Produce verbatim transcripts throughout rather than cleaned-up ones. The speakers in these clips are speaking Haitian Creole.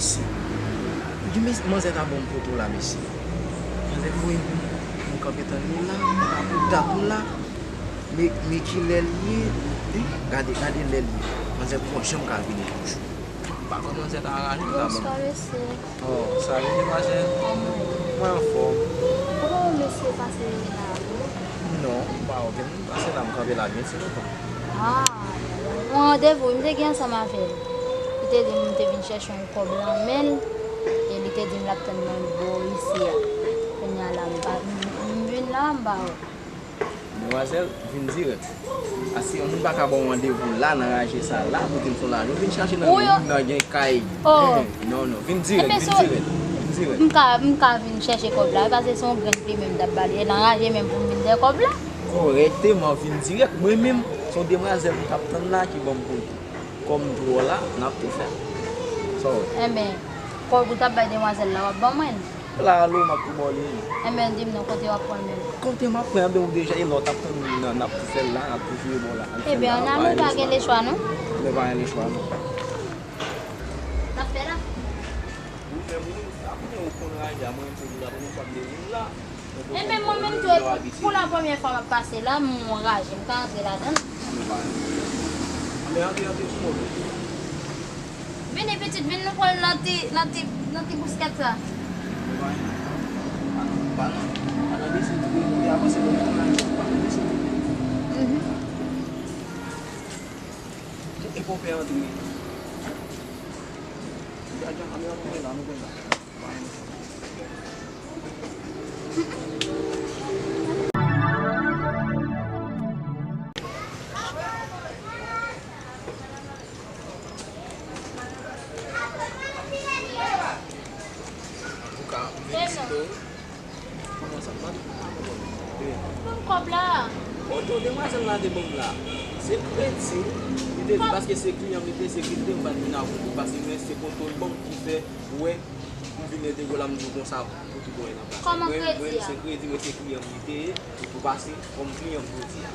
Mesye. Ou di, "Mes-, manzè ta ban m poto la, mesye." Manzè voye m pou m kanpe tann li la, m pa pou dat m la. Men, men kilè l ye, hein? Gade, gade lè l ye. Manzè poko janm ka vini toujou. M pa konn manzè ta raje m ta ban m. Bonswa, mesye. Oh, salut, demwazèl. Kòman w ye? Mwen anfòm. Ou pa wè mesye pase la, non? Non, m pa wè okenn moun pase la, m kanpe la byen ti lontan. Ah, yon randevou wi m te gen ansanm avè l. Li te di m te vin chèche yon kòb lan men l, e li te di m l ap tann mwen bò isi a. Kounye a la, m pa, m, m vin la, m pa wè. Demwazèl, vin dirèk. Paske yon moun pa ka ba w randevou la, nan raje sa la, pou di m se yon lajan. Ou vin chache nan men moun nan gen kay. Oh. Eh, non, non, vin dirèk, vin dirèk, vin dirèk. M ka, m ka vin chèche kòb la, paske se yon grenn plimen m t ap ba li, e nan raje menm pou m vin dèyè kòb la. Kòrèkteman, vin dirèk. Mwen menm, se yon demwazèl m t ap tann la ki ban m poto. Kòm m twò la, n ap tou fè. Sa w wè? Enben, kòb ou t ap bay demwazèl la, w ap ban mwen l? La, alo, m ap tou ba w li. Enben, di m non, kote w ap pran l menm? Kote m ap pran, enben, ou deja, e lè w t ap tann moun nan, n ap tou fè l la, n ap tou vire bò la. Enben, ann ale, pa gen lechwa, non? Enben, pa gen lechwa, non. N ap fè la. Ou fè moun, sa konnen ou konn raje a, mwen menm se moun la, mwen menm sa m te vin la. Enben, mwen menm tou, pou la premyè fwa m ap pase la, m wè yon raje, m ka antre ladan l? Anben, antre, antre, ki move. Vini, pitit, vin nou pran l nan ti, nan ti, nan ti bouskèt sa. Pa nan, pa nan, pa nan desi tou, kote avanse, bon, pa nan desi tou. Mhm. E konpè antre. Gad jan kamera nou pran la, nou pran la. Kòman sa, m pa, m pa konprann. Ban m kòb la. Oto, demwazèl la te ban m la. Se kredi. Li te di paske se kliyan m li te, se kredi m pa t vin avè w, paske mwen se poto l ban m ki fè, ou wè, m vin entegre w la, m di w konsa, pou tout bon e nan plas. Kòman kredi a? Mwen, mwen, se kredi, mwen se kliyan m li te ye, ou tou pase kòm kliyan m jodi a.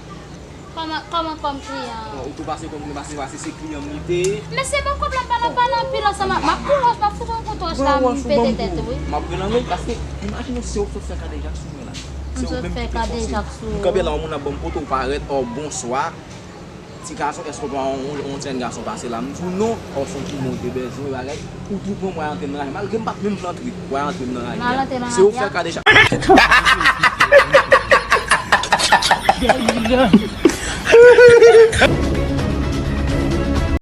Kòman, kòman kòm kliyan? Bon, ou tou pase kòm kliyan, pase, pase se kliyan m li te ye. Mesye, ban m kòb la, m pa nan, pa nan anpil ansanm ak, m ap pou wòch, m ap fout yon kout wòch la, m pete tèt ou, wi. M ap rele anmwey, paske imajine w se ou k sot fè kadejak sou mwen la. Se ou menm ki te fòse m. M kanpe la, yon moun ap ban m poto, ou parèt, oh, bonswa. Ti gason, èske w pa yon, yon, yon jèn gason pase la? M di w non, oh, se yon plimen ou te bezwen, bagay. Ou tou pran m, w al antre m nan raje. Malgre m pa t menm vle antre, w al antre m nan raje a. Se ou k fè kadejak.